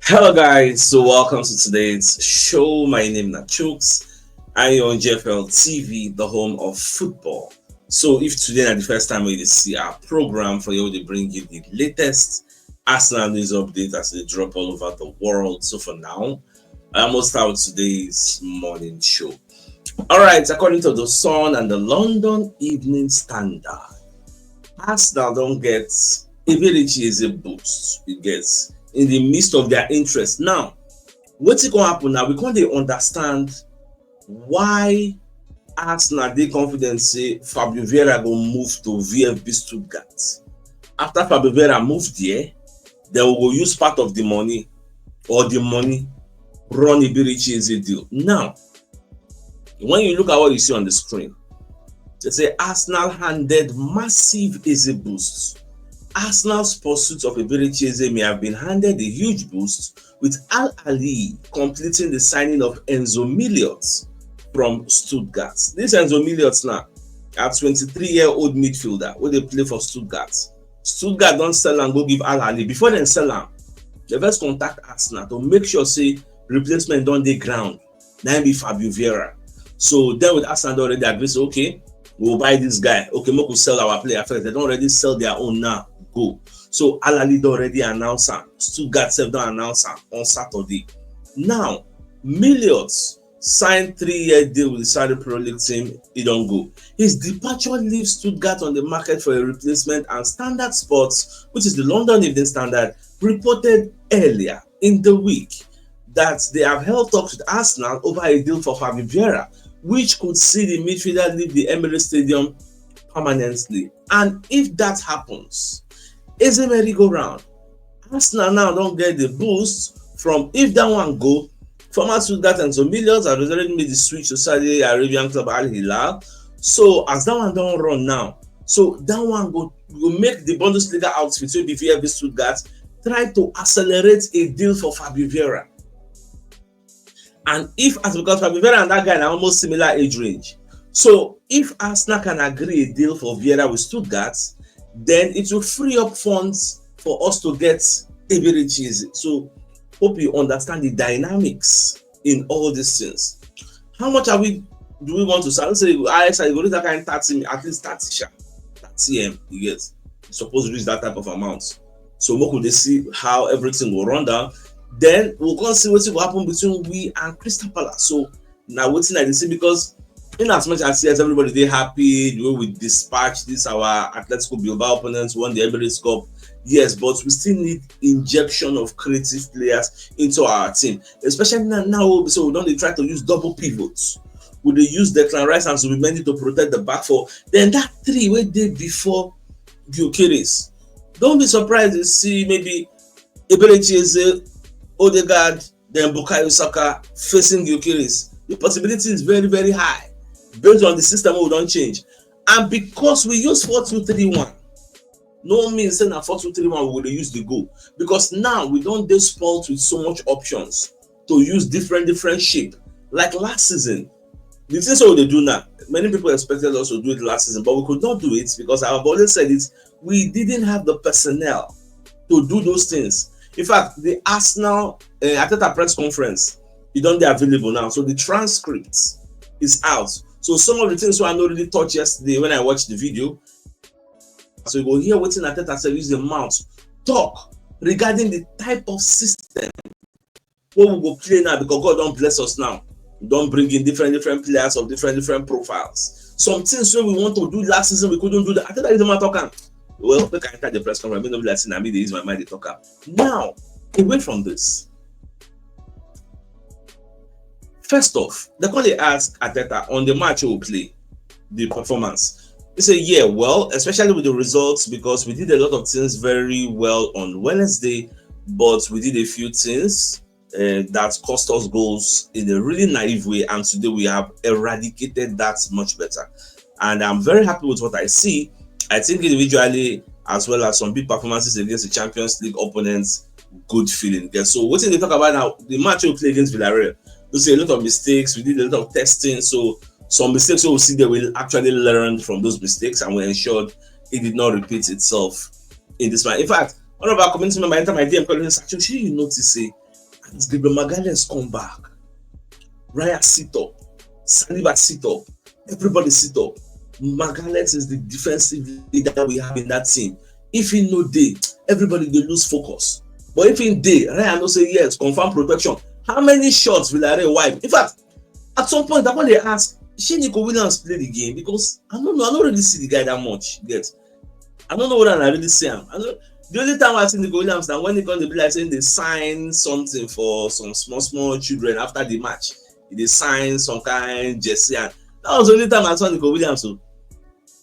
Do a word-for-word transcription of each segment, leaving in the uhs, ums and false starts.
Hello, guys. So, welcome to today's show. My name is Chooks. I on G F L T V, the home of football. So, if today is the first time you see our program, for you to bring you the latest Arsenal news update as they drop all over the world. So, for now, I almost out today's morning show. All right, according to the Sun and the London Evening Standard, Arsenal don't get Eberechi is a boost. It gets in the midst of their interest. Now, what's going to happen now? We can't dey understand why Arsenal dey confident say Fabio Vieira go move to V F B Stuttgart. After Fabio Vieira moved there, they will go use part of the money or the money run Eberechi Eze deal. Now, when you look at what you see on the screen, they say Arsenal handed massive Eze boosts. Arsenal's pursuit of Eberechi Eze may have been handed a huge boost, with Al Ahly completing the signing of Enzo Miliot from Stuttgart. This Enzo Miliot now, a twenty-three-year-old midfielder wey dey play for Stuttgart. Stuttgart don sell am go give Al Ahly. Before dem sell am, dem first contact Arsenal to make sure say replacement don dey ground. Na im be Fabio Vieira. So dem with Arsenal don already agree say, okay, we will buy this guy. Okay, make we sell our player first. Dem don already sell their own now. Go. So Al Ahly don already announce am. Stuttgart sef don announce am on Saturday. Now, Miliot signed three-year deal with the Saudi Pro League team. He don go. His departure leaves Stuttgart on the market for a replacement, and Standard Sports, which is the London Evening Standard, reported earlier in the week that they have held talks with Arsenal over a deal for Fabio Vieira, which could see the midfielder leave the Emirates Stadium permanently. And if that happens, Eze merry-go-round, Arsenal now don get the boost from, if that one go, former Stuttgart Enzo Miliot has already made the switch to Saudi Arabian club Al Hilal. So as that one don run now, so that one go, go make the Bundesliga outfit wey be V F B Stuttgart try to accelerate a deal for Fabio Vieira. And if, as because Fabio Vieira and that guy are almost similar age range, so if Arsenal can agree a deal for Vieira with Stuttgart, then it will free up funds for us to get Eberechi Eze. So hope you understand the dynamics in all these things. How much are we, do we want to sell? Say I say you go need that kind of thirty, at least thirty sha, thirty M, you get. Suppose reach that type of amount. So we could see how everything will run down. Then we'll come see what will happen between we and Crystal Palace. So now what's in this, because in as much as, yes, everybody dey happy the way we dispatch this our Atletico Bilbao opponents, won the Emirates Cup, yes, but we still need injection of creative players into our team, especially now, now so we don dey try to use double pivots. We dey use Declan Rice and Zubimendi to protect the back four. Then that three wey dey before Gyökeres, don't be surprised to see maybe Eberechi Eze, Odegaard, then Bukayo Saka facing Gyökeres. The possibility is very, very high based on the system we don change. And because we use four two three one, no mean say na four two three one we go dey use dey go, because now we don dey spoilt with so much options to use different, different shape. Like last season, the things wey we dey do now, many people expected us to do it last season, but we could not do it because I've always said it, we didn't have the personnel to do those things. In fact, the Arsenal, uh, Arteta press conference, e don dey available now, so the transcript is out. So some of the things wey I no really touch yesterday when I watched the video, so you go hear wetin Arteta sef use the mouth talk regarding the type of system wey we go play now, because God don bless us now. We don bring in different, different players of different, different profiles. Some things wey we want to do last season, we couldn't do that. Arteta use the mouth talk am. Well, make I enter the press conference, make no be like say na me dey use my mind dey talk am. Now, away from this, first off, they come dey ask Arteta on the match wey we play, the performance. He say, yeah, well, especially with the results, because we did a lot of things very well on Wednesday, but we did a few things uh, that cost us goals in a really naive way, and today we have eradicated that much better. And I'm very happy with what I see. I think individually, as well as some big performances against the Champions League opponents, good feeling. Okay, so what did they talk about now? The match we play against Villarreal, we see a lot of mistakes. We did a lot of testing, so some mistakes we see there, we actually learned from those mistakes, and we ensured it did not repeat itself in this match. In fact, one of our community members enter my D M, call me, say, "Chooks, you notice say As Gabriel Magalhaes come back, Raya sit up, Saliba sit up, everybody sit up. Magalhaes is the defensive leader we have in that team. If he no dey, everybody dey lose focus. But if he dey, Raya know say yes, confirm protection. How many shots Villarreal wipe? In fact, at some point, I wan dey ask, shey Nico Williams play the game? Because I no know, I no really see the guy that much. You get? I no know whether I really see am. I no, the only time I see Nico Williams na when he come dey be like say he dey sign something for some small small children after the match. He dey sign some kind jersey, and that was the only time I saw Nico Williams o.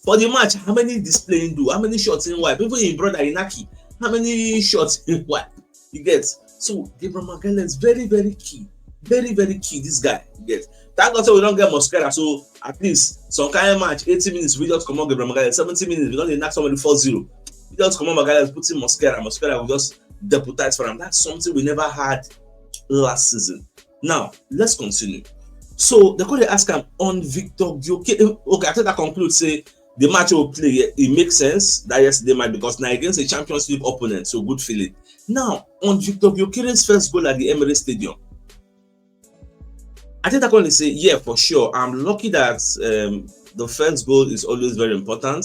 For the match, how many display he do? How many shots he wipe? Even him brother Inaki, how many shots he wipe? You get? So Gabriel Magalhaes is very, very key. Very, very key, this guy. You get? Thank God say we don get Mosquera, so at least some kind match, eighty minutes, we just comot Gabriel Magalhaes, seventy minutes, we don dey knack somebody four zero. We just comot Magalhaes, put in Mosquera, Mosquera will just deputize for am. That's something we never had last season. Now, let's continue. So they come dey ask am on Victor Gyökeres. Okay, I think I conclude say the match wey we play, yeah, it makes sense that yesterday match because na against a Champions League opponent, so good feeling. Now, on Victor Gyökeres' first goal at the Emirates Stadium, I think I can say, yeah, for sure. I'm lucky that um, the first goal is always very important.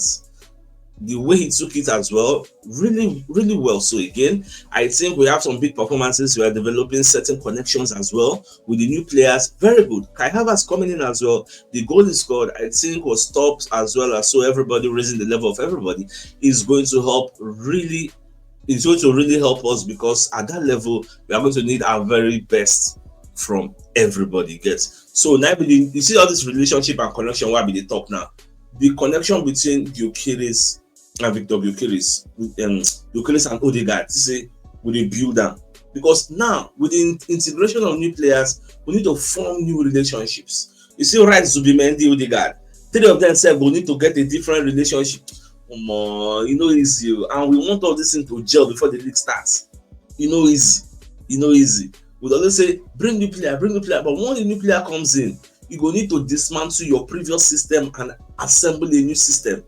The way he took it as well, really, really well. So again, I think we have some big performances. We are developing certain connections as well with the new players. Very good. Kai Havertz coming in as well. The goal he scored, I think, was stopped as well. As so everybody raising the level of everybody is going to help really, is going to really help us, because at that level we are going to need our very best from everybody. Get? So now you see all this relationship and connection wey I be dey talk now. The connection between Gyökeres and Victor Gyökeres, with um, Gyökeres and Odegaard, to say we dey build am, because now with the in- integration of new players, we need to form new relationships. You see, right, Zubimendi, Odegaard, three of them sef go need to get a different relationship. Omo, e no easy o, and we want all this thing to gel before the league starts. E no easy. E no easy. We always say, bring new player, bring new player, but when the new player comes in, you go need to dismantle your previous system and assemble a new system.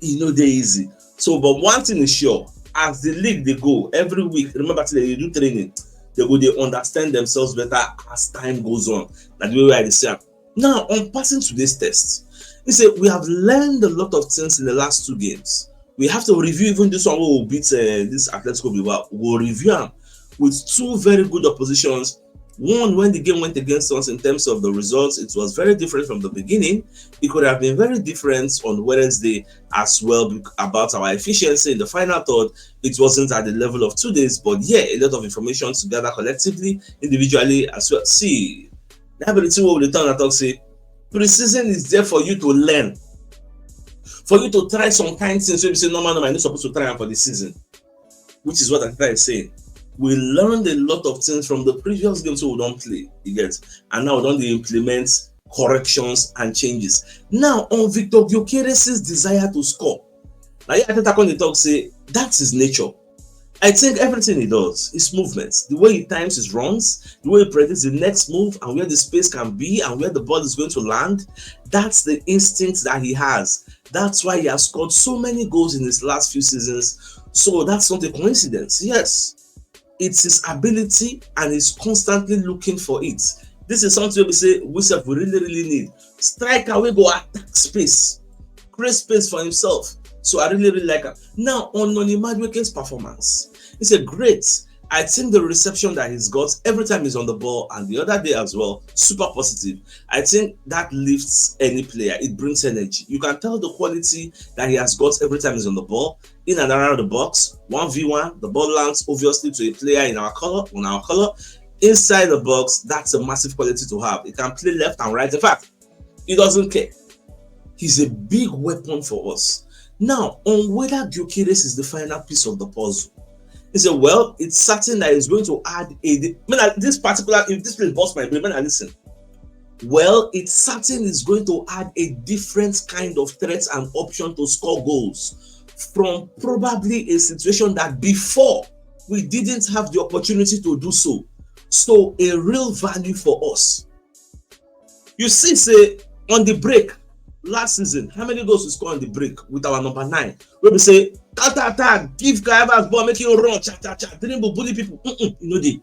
E no dey easy. So, but one thing is sure, as the league dey go, every week, remember today you do training, they go dey understand themselves better as time goes on. Na the way I dey see am. Now, on passing today's test, he said we have learned a lot of things in the last two games. We have to review even this one wey we beat uh, this Atletico Bilbao. We'll review am with two very good oppositions. One, when the game went against us in terms of the results, it was very different from the beginning. It could have been very different on Wednesday as well bec- about our efficiency in the final third. It wasn't at the level of two days, but yeah, a lot of information to gather collectively, individually as well. See, that very thing wey we dey talk and talk say, pre-season is there for you to learn, for you to try some kind things wey be say normal normal you no suppose to try am for the season, which is what Arteta is saying. We learned a lot of things from the previous games wey we don play, you get, and now we don dey implement corrections and changes. Now, on Victor Gyökeres' desire to score, na here Arteta come dey talk say that's his nature. I think everything he does, his movements, the way he times his runs, the way he predicts the next move and where the space can be and where the ball is going to land, that's the instinct that he has. That's why he has scored so many goals in his last few seasons. So that's not a coincidence. Yes, it's his ability and he's constantly looking for it. This is something we say we sef we really, really need. Striker wey go attack space, create space for himself. So I really, really like am. Now, on Noni Madueke's performance, it's a great. I think the reception that he's got every time he's on the ball and the other day as well, super positive. I think that lifts any player. It brings energy. You can tell the quality that he has got every time he's on the ball, in and around the box, one v one, the ball lands obviously to a player in our color, on our color. Inside the box, that's a massive quality to have. He can play left and right. In fact, he doesn't care. He's a big weapon for us. Now, on whether Gyökeres is the final piece of the puzzle, he said, well, it's certain that he's going to add a. I mean, this particular, if this place busts my brain, man, I listen. Well, it's certain he's going to add a different kind of threat and option to score goals from probably a situation that before we didn't have the opportunity to do so. So, a real value for us. You see, say on the break last season, how many goals we score on the break with our number nine? Where we say counter attack, give Kai Havertz ball, make him run, cha cha cha, dribble, bully people. Mm-mm, you know the.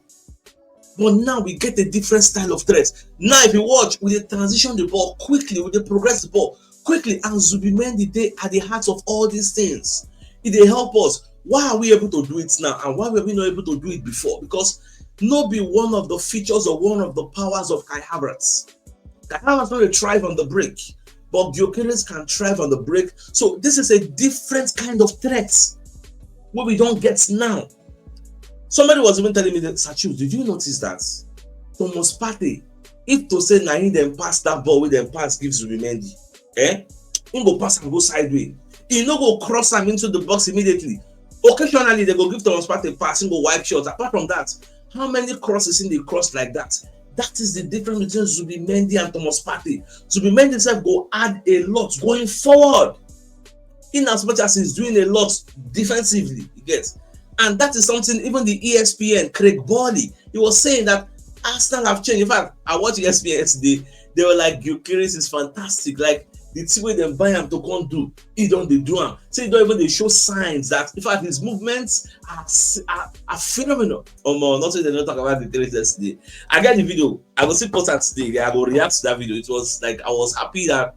But now we get a different style of threat. Now, if you watch, we dey transition the ball quickly, we dey progress the ball quickly, and Zubimendi dey at the heart of all these things. E dey help us. Why are we able to do it now, and why were we not able to do it before? Because no be one of the features or one of the powers of Kai Havertz. Kai Havertz no dey thrive on the break, but Gyökeres can thrive on the break. So this is a different kind of threat wey we don get now. Somebody was even telling me that, "Sir Chooks, did you notice that Thomas Partey, if to say na him dem pass that ball wey dem pass give Zubimendi, eh, him go pass and go sideways. He no go cross am into the box immediately. Occasionally, they go give Thomas Partey pass, him go wipe shot. Apart from that, how many crosses in dey cross like that?" That is the difference between Zubimendi and Thomas Partey. Zubimendi himself go add a lot going forward, in as much as he's doing a lot defensively, you get. And that is something even the E S P N, Craig Bawley, he was saying that Arsenal have changed. In fact, I watched E S P N yesterday. They were like, "Gyökeres is fantastic. Like, the thing wey dem buy am to come do, he don dey do am." So he don even dey show signs that, in fact, his movements are, s- are, are phenomenal. Omo, not say they don't talk about Gyökeres yesterday. I get the video. I go still post that today. I go react to that video. It was like, I was happy that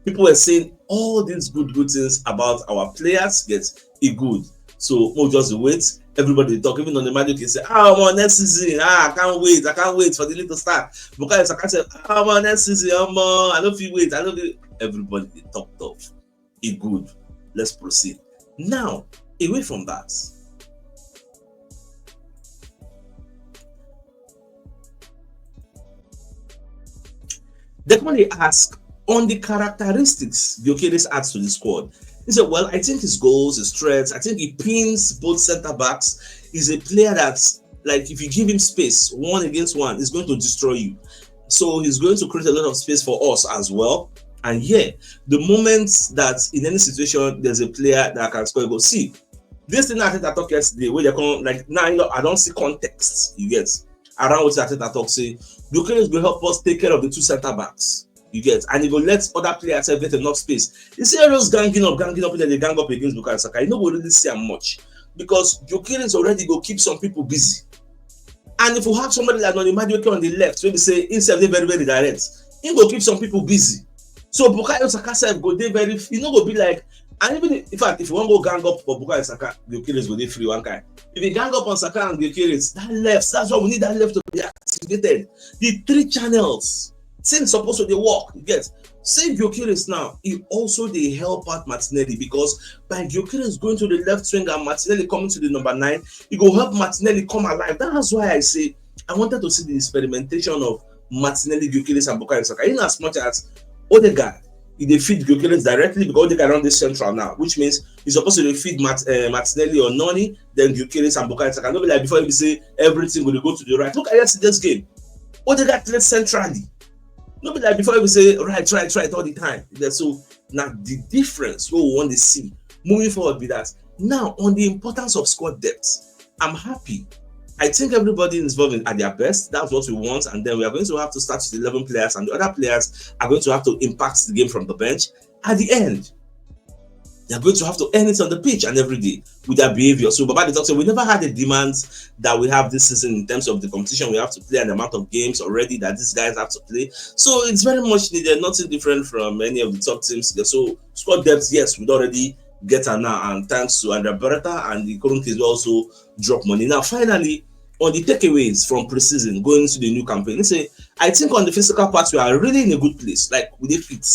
people were saying all these good, good things about our players. Yes, e good. So we'll just wait. Everybody dey talk. Even on the magic, he say, "Ah, omo, next season. Ah, I can't wait. I can't wait for the league to start." Bukayo Saka say, "Ah, omo, next season. Omo, I don't feel wait. I don't feel." Everybody dey talk tough. E good. Let's proceed. Now, away from that, they come dey ask on the characteristics Gyökeres adds to the squad. He said, "Well, I think his goals, his threats, I think he pins both centre backs. He's a player that's like, if you give him space, one against one, he's going to destroy you. So he's going to create a lot of space for us as well." And yeah, the moment that in any situation there's a player that can score a goal. See, this thing Arteta talk yesterday, where they come like, now, you know, I don't see context, you get, around what Arteta talk say, "Gyökeres go help us take care of the two centre backs." You get, and he go let other players have get enough space. You see all those ganging up, ganging up, then they gang up against Bukayo Saka. You no go really see am much because Gyökeres already go keep some people busy. And if you have somebody like Noni Madueke on the left, maybe say himself dey very, very direct, he go keep some people busy. So Bukayo Saka sef go dey very, e no go be like, and even if, in fact, if you wan go gang up for Bukayo Saka, Gyökeres go dey free one kind. If you gang up on Saka and Gyökeres, that left, that's why we need that left to be activated. The three channels, things supposed to dey work, you get. See Gyökeres now, he also dey help out Martinelli because by Gyökeres going to the left wing and Martinelli coming to the number nine, he go help Martinelli come alive. That's why I say I wanted to see the experimentation of Martinelli, Gyökeres, and Bukayo Saka. In as much as Odegaard, he dey feed Gyökeres directly because Odegaard on this central now, which means he's supposed to dey feed Mart- uh, Martinelli or Noni, then Gyökeres and Bukayo Saka. No be like before, you say everything will go to the right. Look at yesterday's game. Odegaard played centrally. No be like before, you say right, right, right all the time. Yeah, so now the difference we want to see moving forward be that now on the importance of squad depth, I'm happy. I think everybody involved in, at their best. That's what we want. And then we are going to have to start with eleven players, and the other players are going to have to impact the game from the bench at the end. They're going to have to earn it on the pitch and every day with their behavior. So Baba dey talk say we never had the demands that we have this season in terms of the competition we have to play and the amount of games already that these guys have to play. So it's very much needed, nothing different from any of the top teams. So squad depth, yes, we'd already get her now, and thanks to Andrea Beretta and the Kurun kids, we also drop money. Now, finally, on the takeaways from preseason going into the new campaign, they say, I think on the physical part, we are really in a good place. Like, we dey fit.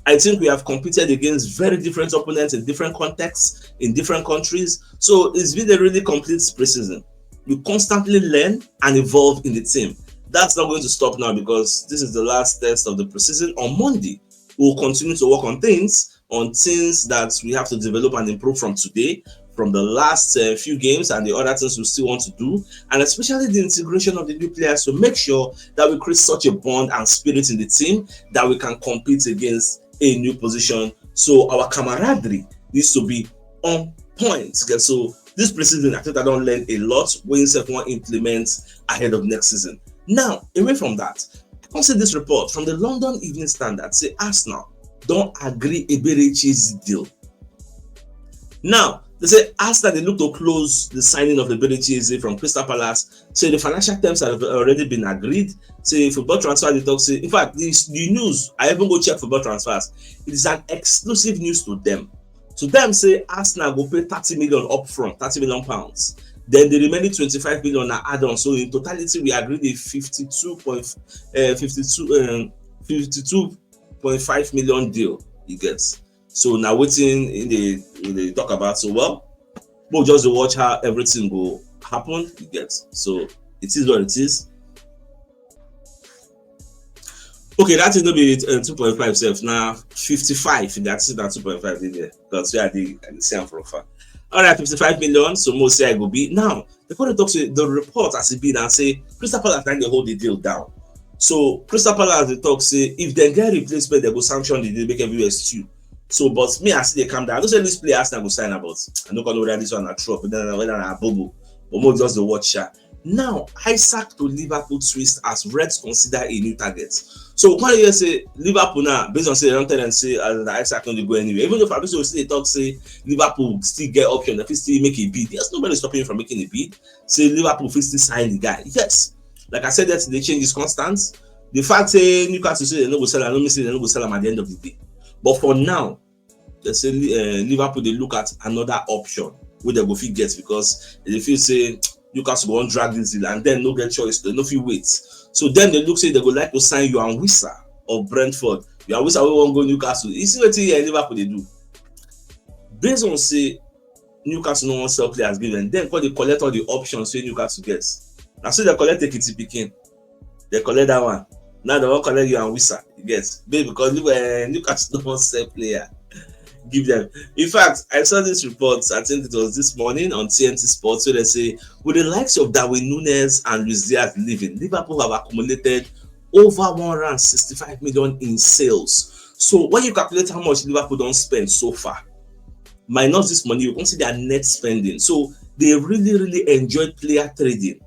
I think we have competed against very different opponents in different contexts, in different countries. So it's been a really complete preseason. We constantly learn and evolve in the team. That's not going to stop now because this is the last test of the preseason. On Monday, we'll continue to work on things, on things that we have to develop and improve from today, from the last uh, few games and the other things we still want to do, and especially the integration of the new players to make sure that we create such a bond and spirit in the team that we can compete against a new position. So our camaraderie needs to be on point. Okay, so this preseason, I think I don learn a lot wey himself wan implement ahead of next season. Now, away from that, I come see this report from the London Evening Standard say Arsenal don agree Eberechi's deal. Now, They say Arsenal dey look to close the signing of Eberechi Eze from Crystal Palace. Say the financial terms have already been agreed. Say football transfer dey talk say, in fact, this the news, I even go check football transfers. It is an exclusive news to them. To them, say Arsenal go pay thirty million upfront, thirty million pounds. Then the remaining twenty-five million na add-on. So in totality, we agreed a fifty-two point, uh, fifty-two, um, fifty-two point five million deal. You get. So now waiting in the, in the talk about. So, well, we'll just watch how everything go happen. You get. So it is what it is. Okay, that is no be uh, two point five self. Now fifty-five. That's it. Now two point five in there. Because we are the, I dey see am from far. All right, fifty-five million. So most say I go be now. They come dey talk say the report as e be now say Crystal Palace na dey hold the deal down. So Crystal Palace dey talk say if dem get replacement, they go sanction the deal, make everywhere stew. So, but me, I see they calm down. I don't say this player Arsenal go sign am, but I no gonna know whether this one na true, but then whether na bobo. But more just the watch sha. Now, Isaac to Liverpool twist as Reds consider a new target. So, when you say Liverpool now, based on say they don't tell them say uh, Isaac no dey go anywhere. Even though Fabrizio still dey talk say Liverpool still get option, they fit still make a bid. There's nobody stopping you from making a bid. Say Liverpool fit still sign the guy. Yes, like I said, that the change is constant. The fact say Newcastle say they no go sell am, no mean say they no go sell am at the end of the day. But for now, they say uh, Liverpool dey look at another option wey they go fit get because they feel say Newcastle go wan drag this deal and then no get choice, they no fit wait. So then they look say they go like to sign Yoane Wissa of Brentford. Yoane Wissa wey wan go Newcastle. You see wetin uh, Liverpool dey do? Based on say Newcastle no wan sell players give them, then come dey collect all the options wey Newcastle get. Na so they collect Ekiti pikin, they collect that one. Now they wan collect Yoane Wissa. You get, babe, because look, uh, Newcastle no wan sell player give them. In fact, I saw this report, I think it was this morning on T N T Sports, where they say with the likes of Darwin Nunez and Luis Diaz leaving, Liverpool have accumulated over one hundred sixty-five million in sales. So when you calculate how much Liverpool don spend so far, minus this money, you can see their net spending. So they really, really enjoy player trading.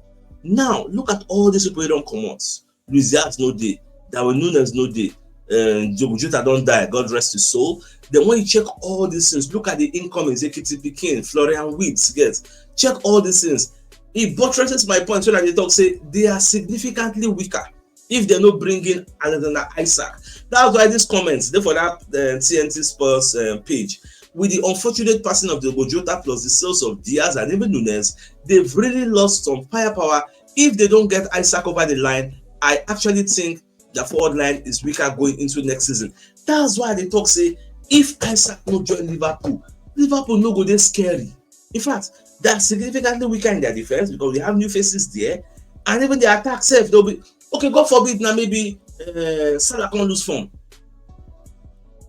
Now, look at all these people wey don comot. Luis Diaz no dey, Darwin Nunez no dey, uh, Diogo Jota don die, God rest his soul. Then when you check all these things, look at the incomings, Ekitike Pikin, Florian Wirtz, get. Check all these things. It buttresses my point when I dey talk say they are significantly weaker if they no bring in Alexander Isak. That's why these comments dey for that uh, T N T Sports uh, page. With the unfortunate passing of Diogo Jota plus the sales of Diaz and even Nunez, they've really lost some firepower. If they don't get Isak over the line, I actually think the forward line is weaker going into next season. That's why they talk say if Isak no join Liverpool, Liverpool no go dey scary. In fact, they are significantly weaker in their defense because we have new faces there, and even the attack self, they'll be okay. God forbid now, maybe uh, Salah can't lose form.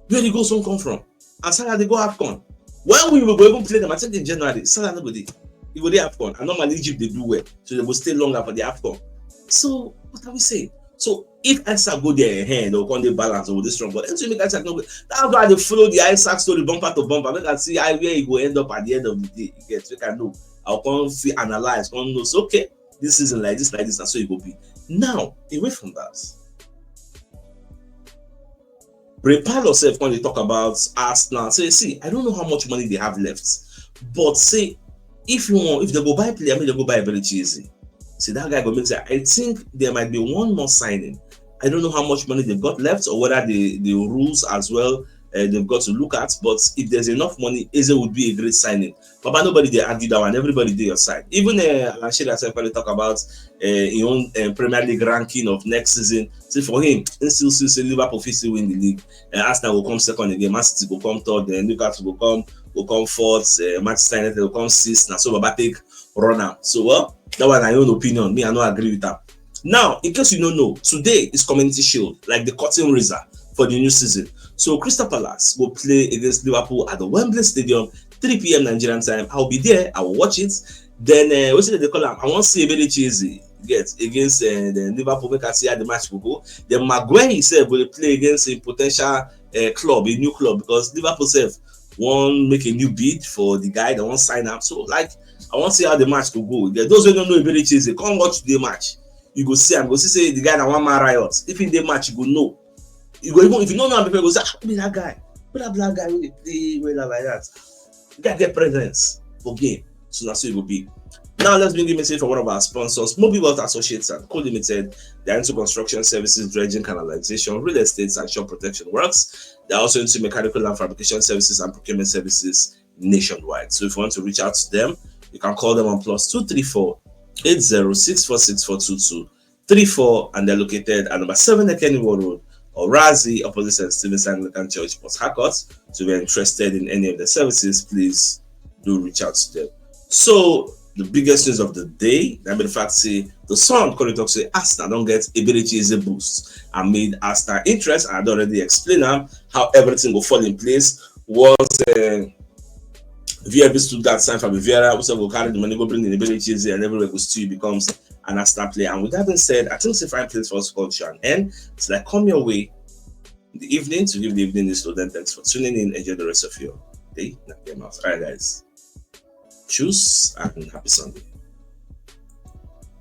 Where the goals won't come from? And Salah they go AFCON. When we will go even play them, I think in January, Salah no go dey. He go dey AFCON. And normally Egypt they do well, so they will stay longer for the AFCON. So what are we saying? So if Isak go there, eh, they'll come the balance over this strong. But until make Isak no go, that's why they follow the Isak story bumper to bumper. Make I see how where he go end up at the end of the day. You get, make I know. I'll come feel analyze, come know. So okay, this season like this, like this, and so it will be. Now, away from that, Ray Parlour sef come dey talk about Arsenal. Say, see, I don't know how much money they have left, but say if you want, if they go buy player, make they go buy very cheesy. See that guy go make say I think there might be one more signing. I don't know how much money they've got left or whether the the rules as well uh, they've got to look at. But if there's enough money, Eze would be a great signing. But nobody they argue that one. Everybody dey your side. Even uh, Alan Shearer sef come dey talk about uh, his own uh, Premier League ranking of next season. See for him, he still still say Liverpool fit still win the league. Uh, Arsenal will come second again. Man City will come third. Then Newcastle will come will come fourth. Uh, Manchester United will come sixth. Now so Baba take run am. So well, that one na your own opinion. Me, I no agree with am. Now, in case you no know, today is Community Shield, like the curtain raiser for the new season. So Crystal Palace go play against Liverpool at the Wembley Stadium, three p.m. Nigerian time. I'll be there. I will watch it. Then uh, what they call am? I wan see Eberechi Eze get against uh, the Liverpool. Make I see how the match go go. Then Maguire himself will play against a potential uh, club, a new club, because Liverpool sef wan make a new bid for the guy. They wan sign am. So like, I wan see how the match go go. Those wey no know Eberechi Eze, come watch the match. You go see am, you go see say the guy na one man riot. If he dey match, you go know. You go even if you no know am before, you go say, ah, be that guy, be that black guy wey dey play well like that. Get get presence for game. So that's what it will be. Now let's bring a message from one of our sponsors, Mobi Wealth Associates and Co Limited. They're into construction services, dredging, canalization, real estate, and shop protection works. They're also into mechanical and fabrication services and procurement services nationwide. So if you want to reach out to them, you can call them on plus two three four eight zero six four six four two two three four, and they're located at number seven Ekeniwo Road, Orazi, opposite St. Stephen's Anglican Church, Port Harcourt. So if you're interested in any of the services, please do reach out to them. So the biggest news of the day, I mean, the fact say the Sun currently talks say Arsenal don't get ability is a boost amid Arsenal interest. I don't already explain them how everything will fall in place once uh, V F B Stuttgart sign Fabio Vieira, we say go carry the money, go bring the ability and everywhere go still becomes an Arsenal player. And with that being said, I think it's a fine place for us to call to an end. It's like come your way in the evening to give the evening news to them. Thanks for tuning in. Enjoy the rest of your day. Knock them out. All right, guys. Choose and happy Sunday.